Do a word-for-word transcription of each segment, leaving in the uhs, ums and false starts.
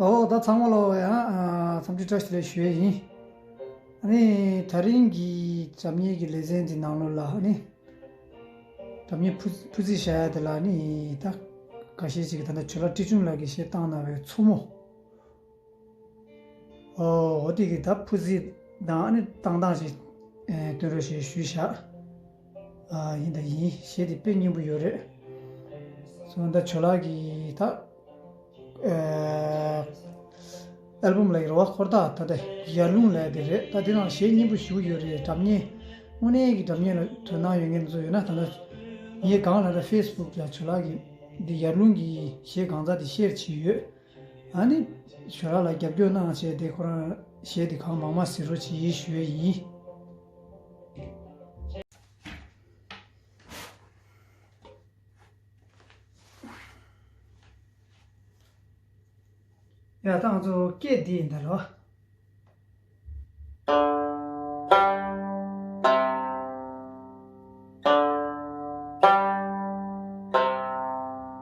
ཨོ་ད་ཚང་མ་ལོ་ཡང་འཚམས་འདྲི་བཀྲ་ཤིས་བདེ་ལེགས་ཞུ་ཡས་ཡིན། ཨ་ནི་དེ་རིང་གི་སྒྲ་སྙན་གྱི་ལེ་ཚན་འདི་ནང་ལོགས་ལ་ཨ་ནི་སྒྲ་སྙན་ཕུ་ཕུ་ཚིག་བཞག་ཡ་དེ་ལ་ཨ་ནི་ད་འགའ་ཤས་ཅིག་གིས་ད་ལྟ་ཇོ་ལགས་བཀྲིས་ཆུང་ལགས་ཀྱིས་གཞས་བཏང་གནང་བའི་མཚོ་མོ། ཨོ་འོ་དེ་གི་ད་ཕུ་ཚིག་དང་ཨ་ནི་བཏང་སྟངས་ཅིག་ཨེ་སྟོན་རོགས་ཞེས་ཞུས་བཞག་ཨ་ཡིན་ད་ཡིན། གཞས་དེ་དཔེ་སྙན་པོ་ཡོད་རེད། སོང་ད་ཇོ་ལགས་ཀྱིས་ད་ཨེ་ཨལ་བུམ་ལབ་ཀྱི་རེད་བ། འཁོར་ཐག་ད་ལྟ་ཡར་ཀླུང་ལབ་དེ་རེད། ད་དེ་ནང་གཞས་སྙན་པོ་ཞེ་པོ་ཡོད་རེད། སྒྲ་སྙན་དངོས་གནས་ཀྱི་སྒྲ་སྙན་ལ་དོ་སྣང་ཡོད་མཁན་ཚོ་ཡོད་ན་ད་ལྟ་ངས་སྒང་ལ་ད་ཕེ་སི་བུག་ལ་ཇོ་ལགས་ཀྱི་འདི་ཡར་ཀླུང་གི་གཞས་གང་ཚ་དེ་ཤེར་བྱས་ཡོད། ཨ་ནི་ཇོ་ལགས་ལ་རྒྱབ་སྐྱོར་གནང་བྱས་ཏེ་ཁོ་རང་གཞས་དེ་གང་མང་མང་གཟིགས་རོགས་བྱེད་ཞུ་ཡས་ཡིན། ཡ་ད་ང་ཚོ་སྐད་འདི་ཡིན་ད་རོ།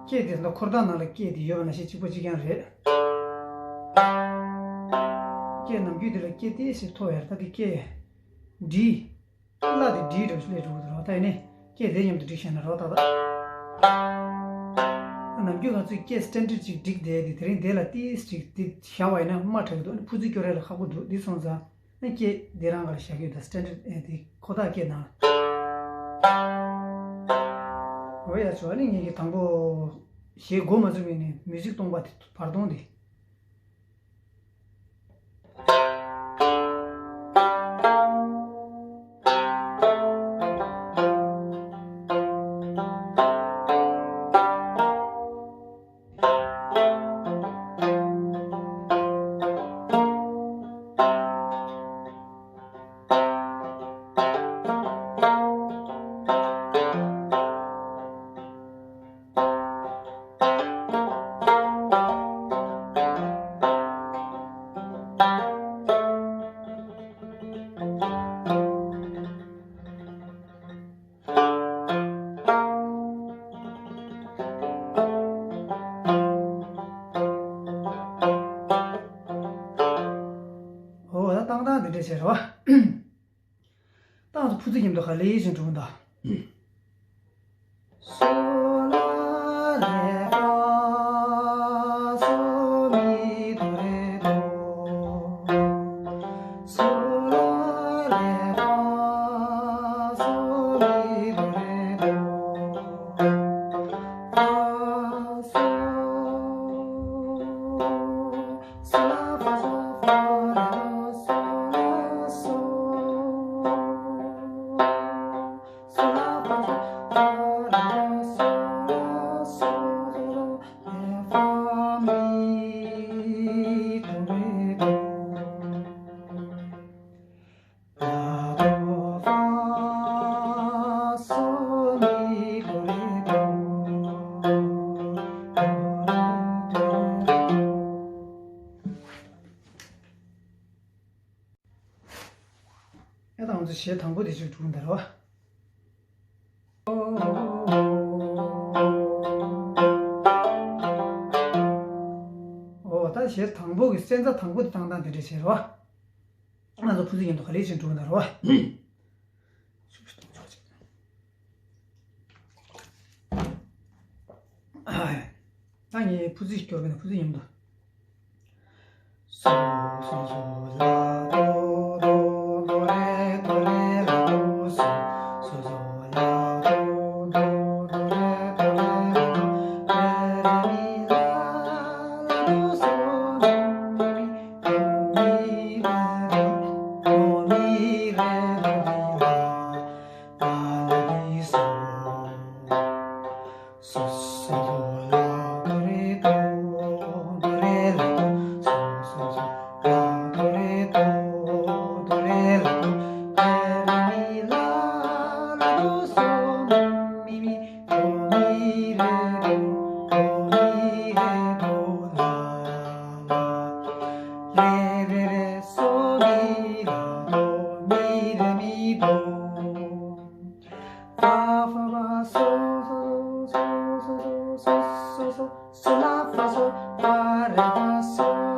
སྐད་དེ་ད་འཁོར་ཐག་ནང་ལ་སྐད་དེ་ཡོད་པ་ནང་བཞིན་གཅིག་པ་གཅིག་རྐྱང་རེད། སྐད་ནམ་རྒྱུན་དེ་ལ་སྐད་ཏོག་ཙམ་མཐོ་བ་ཡར་ད་གི་སྐད་འདི། བླ་དེ་འདི་འདྲ་སླེབས་འགྲོ་གི་འདུག་རོགས། ད་ཡིན་ནའི་སྐད་དེ་མཉམ་དུ་སྒྲིག་བྱས་ན་རོགས་ད་ད། ནམ་རྒྱུན་ང་ཚོས་སྐད་སི་ཊན་ཌར་ཌི་ཅིག་སྒྲིག་བསྡད་དེ་དེ་རིང་དེ་ལ་ཏོག་ཙམ་ཅིག་དེ་བཞག་པ་ཡིན་ན་དམའ་དྲགས་ཀྱི་འདུག་ཨ་ནི་ཕུ་ཚིག་སྐྱོར་ཡས་ལ་ཁག་པོ་འདུག་འདི་སོང་ཙང་། ཨ་སྐད་འདི་རང་ག་ལ་བཞག་གི་ཡོད་ད། སི་ཊན་ཌར་ཌི་ཨེ་འདི་ཁོ་ཐག་སྐད་ནང་། འོ་ཡ་ཆོག་ཨ་ནི་ངེད་ཀྱི་དང་པོ་གཞས་འགོ་མ་ཚུགས་པའི་ནི་མིའུ་ཟིག་སྟོང་པ་དེ་བར་སྟོང་དེ། འོ་ད་བཏང་སྟངས་འདི་འདྲ་བྱས་རོ། ཏང་སོ་ཕུ་ཚུགས་མཉམ་དུ་ཧ་ལས་བཞིན་འགྲོ་གི་འདུག་སོ་ལ་རེ་ཧྥ་སོ་མི་དོ་རེ་དོ། སོ་ལ་རེ་ཧྥ་སོ་མི་དོ་རེ་དོ། ཧྥ་སོ། སོ་ལ་ཕ་སོ་ཕ་རེ་ལ་སོ་ལ་སོ། སོ་ལ་ཕ་སོ་ཕ་རེ་ལ་སོ་ལ་སོ། རེ་ཕ་མི་དོ་རེ་དོ། ལ་དོ་ཕ་སོ་མི་དོ་རེ་དོ། དོ་རེ་དོ། ཡ་ད་ང་ཚོ་གཞས་དང་པོ་དེ་ཅིག་འགྲོ་གི་འདུག་རོ། འོ་ད་གཞས་དང་པོ་གི་སེམས་རྩ་དང་པོ་དེ་བཏང་སྟངས་དེ་འདྲ་བྱེད་རོ། ང་ཚོ་ཕུ་ཚུགས་མཉམ་དུ་ག་ལེར་ཅིག་འགྲོ་གི་འདུག་རོ། ད་ངས་ཕུ་ཚིག་སྐྱོར་གི་ན་ཕུ་ཚིག་མཉམ་དུ། སོ་སོ་སོ་ལ་དོ་དོ་དོ་རེ་དོ་རེ་ལ་དོ། སོ་སོ་སོ་ལ་དོ་དོ་དོ་རེ་དོ་རེ་ལ་དོ། རེ་རེ་མི་ལ་ལ་དོ། སོ་མི་མི་རེ་དོ། དོ་མི་རེ་དོ་མི་ལ། ལ་ལ་རེ་སོ། སོ་སོ་སོ་ལ་དོ་རེ་དོ། དོ་རེ་ལ་དོ། སོ་སོ་སོ་ལ་དོ་རེ་དོ། དོ་རེ་ལ་དོ། རེ་རེ་མི་ལ་ལ་དོ། སོ་མི་མི་དོ་མི་རེ་དོ། དོ་མི་རེ་དོ་ལ་ལ། རེ་རེ་རེ་སོ་མི་ལ་དོ། མི་རེ་མི་དོ། ཕ་ཕ་ཕ་སོ་སོ་སོ་སོ་སོ་སོ་ལ་ཕ་སོ། ཕ་རེ་ཕ་སོ།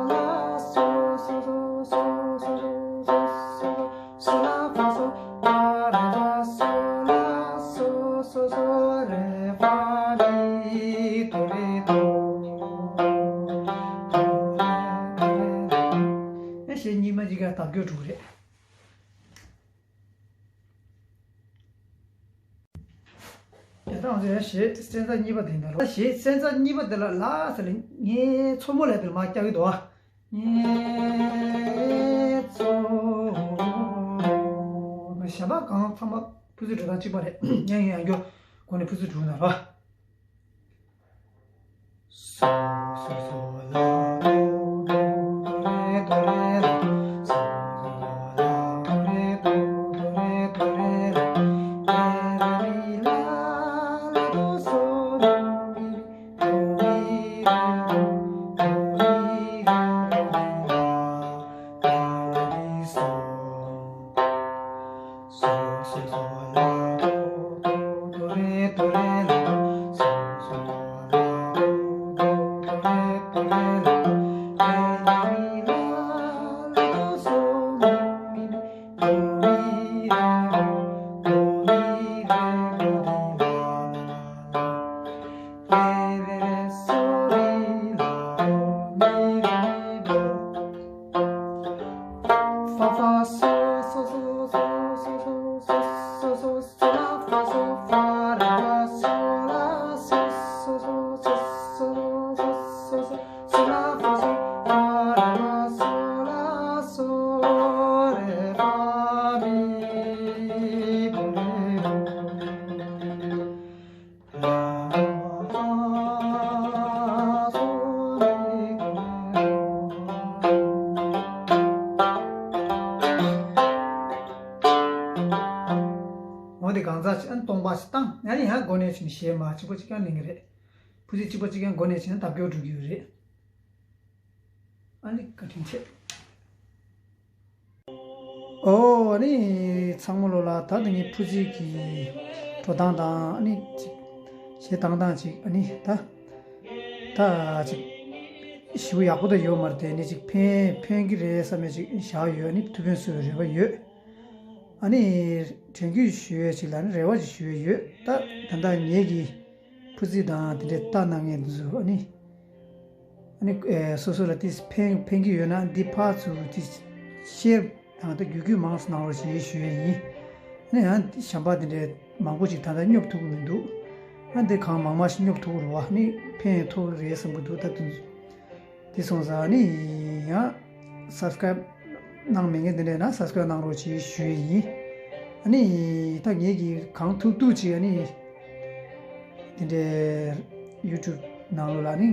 སོ་སོ་རེ་ཧྥ་མི་དོ་རེ་དོ། ཨེ་གཞས་གཉིས་མ་གཉིས་ཀ་བརྡ་སྐྱོར་འགྲོ་གི་རེད། ཡ་ད་ང་ཚོ་ཡང་གཞས་སེམས་རྩ་གཉིས་པ་དེ་འདྲ་རོ། གཞས་སེམས་རྩ་གཉིས་པ་དེ་ལ་ལ་ཟེར་ལ་ངའི་མཚོ་མོ་ལ་དེ་ལ་མ་སྐྱག་གི་འདུག་ཨ། ངའི་མཚོ་མོ། གཞན་པ་གང་ཚང་མ་ཕུ་ཚུལ་འགྲོ་སྟངས་གཅིག་པ་རེད། ཡང་ཡང་ཡང་སྐྱོ་གོ་ནས་ཕུ་ཚུལ་འགྲོ་ན་རོ། སོ་སོ་སོ་ལ་དོ་དོ་རེ་དོ་རེ་ལ། སོ་སོ་ལ་དོ་རེ་དོ་དོ་རེ་དོ་རེ་ལ། ཏེ་རེ་མི་ལ་ལ་དོ་སོ་མི་མི་དོ་མི་རེ་དོ་མི་རེ་དོ་མི་ལ་ལ་ལ་ལི་སོ། སོ་སོ་སོ་ལ་དོ་དོ་རེ་དོ་རེ་ལ། སོ་སོ་ལ་དོ་དོ་རེ་དོ་རེ་ལ། ཏེ་ཡ་མི་ལ་ལ་དོ་སོ་མི་མི་དོ་མི་རེ་དོ་མི་རེ་དོ་མི་ལ་ལ་ལ། ཏེ་རེ་རེ་སོ་རི་ལ་དོ་མི་རེ་མི་དོ། ཧྥ་ཧྥ་སོ་སོ་སོ་སོ་སོ་སོ་སོ་སོ་ལ་ཧྥ་སོ་ཧྥ་རེ་ཧྥ་སོ་ལ་སོ་སོ་སོ་སོ་སོ་སོ་སོ་ལ་ཧྥ་སོ་ཧྥ་རེ་ཧྥ་སོ་ལ་སོ་རེ་ཧྥ་མི་དོ་རེ་དོ། འོ་དེ་གང་ཟག་ཅིག་ཨ་ནི་སྟོང་པ་ཞིག་བཏང་ཡང་ནི་ཡང་སྒོ་ནས་ཕྱིན་གཞས་མ་གཅིག་པ་གཅིག་རྐྱང་ལེན་གི་རེད། ཕུ་ཚུལ་གཅིག་པ་གཅིག་རྐྱང་སྒོ་ནས་ཕྱིན་ན་བརྡ་སྐྱོར་འགྲོ་གི་ཡོད་རེད། ཨ་ནི་བཀའ་དྲིན་ཆེ། ཨོ་ཨ་ནི་ཚང་མ་ལོ་ལ་ད་དེ་ངའི་ཕུ་ཚུལ་གྱི་འགྲོ་སྟངས་དང་ཨ་ནི་ཅིག་གཞས་བཏང་སྟངས་ཅིག་ཨ་ནི་ད་ད་ཅིག་ཞེ་པོ་ཡག་པོ་ད་ཡོད་མ་རེད་དེ་ནི་ཅིག་ཕན་ཕན་གི་རེད་བསམ་ཡས་ཅིག་བཞག་ཡོད། ཨ་ནི་ཐུགས་ཕན་གསོས་པའི་རེ་བ་ཡོད། ཨ་ནི་དྲན་སྐུལ་ཞུ་ཡས་ཅིག་ལ་ནི་རེ་བ་ཅིག་ཞུ་ཡས་ཡོད། ད་ད་ལྟ་ངེད་ཀྱི་ཕུ་ཚུལ་དང་དེ་འདྲའི་ལྟ་གནང་མཁན་དེ་ཚོ་ཨ་ནི་ཨ་ནི་ཨེ་སོ་སོ་ལ་དེ་ཕན་ཕན་གྱི་ཡོད་ན་འདི་ཕར་ཚུར་དེ་ཤེར་དང་ད་བརྒྱུད་སྐུལ་མང་ཙམ་གནང་རོགས་ཞེས་ཞུ་ཡས་ཡིན། ཨ་ནི་ཡང་གཞན་པ་དེ་འདྲའི་མང་པོ་ཅིག་ད་ལྟ་སྙོབ་ཐུབ་ཀྱི་མི་འདུག་ཨ་འདི་གང་མང་མང་ཞིག་སྙོབ་ཐུབ་ཀྱི་རེད་བ། ཨ་ནི་ཕན་ཡང་ཐོགས་ཀྱི་རེད་བསམ་གྱི་འདུག་ད་དུང་དེ་སོང་ཙང་ཨ་ནི་ཡང་སབ་སི་ཀ་རེབ་གནང་མེད་མཁན་དེ་འདྲ་ཡིན་ན་སབ་སི་ཀ་རེབ་གནང་རོགས་ཞེས་ཞུ་ཡས་ཡིན། ཨ་ནི་ད་ངེད་ཀྱིས་གང་ཐུབ་ཐུབ་ཅིག་ཨ་ནི་དེ་འདྲའི་ཡུ་ཊུབ་ནང་ལོགས་ལ་ནི་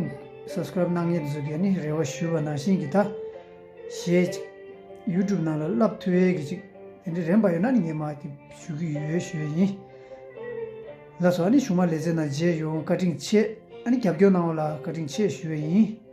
སབ་སི་ཀ་རེབ་གནང་མཁན་ཚོ་གིས་ཨ་ནི་རེ་བ་ཞུས་པ་ནང་བཞིན་གྱི་ད་གཞས་ཅིག་ཡུ་ཊུབ་ནང་ལ་བསླབ་ཐུབ་ཡས་ཀྱི་ཅིག་དེ་འདྲའི་རན་པ་ཡོད་ན་ནི་ངས་མར་དེ་ཞུ་གི་ཡོད་ཞུ་ཡས་ཡིན། ལགས་སོ། ཨ་ནི་གཞུག་མ་ལེ་ཚན་ནང་མཇལ་ཡོང་། བཀའ་དྲིན་ཆེ། ཨ་ནི་རྒྱབ་སྐྱོར་གནང་བ་ལ་བཀའ་དྲིན་ཆེ་ཞུ་ཡས་ཡིན།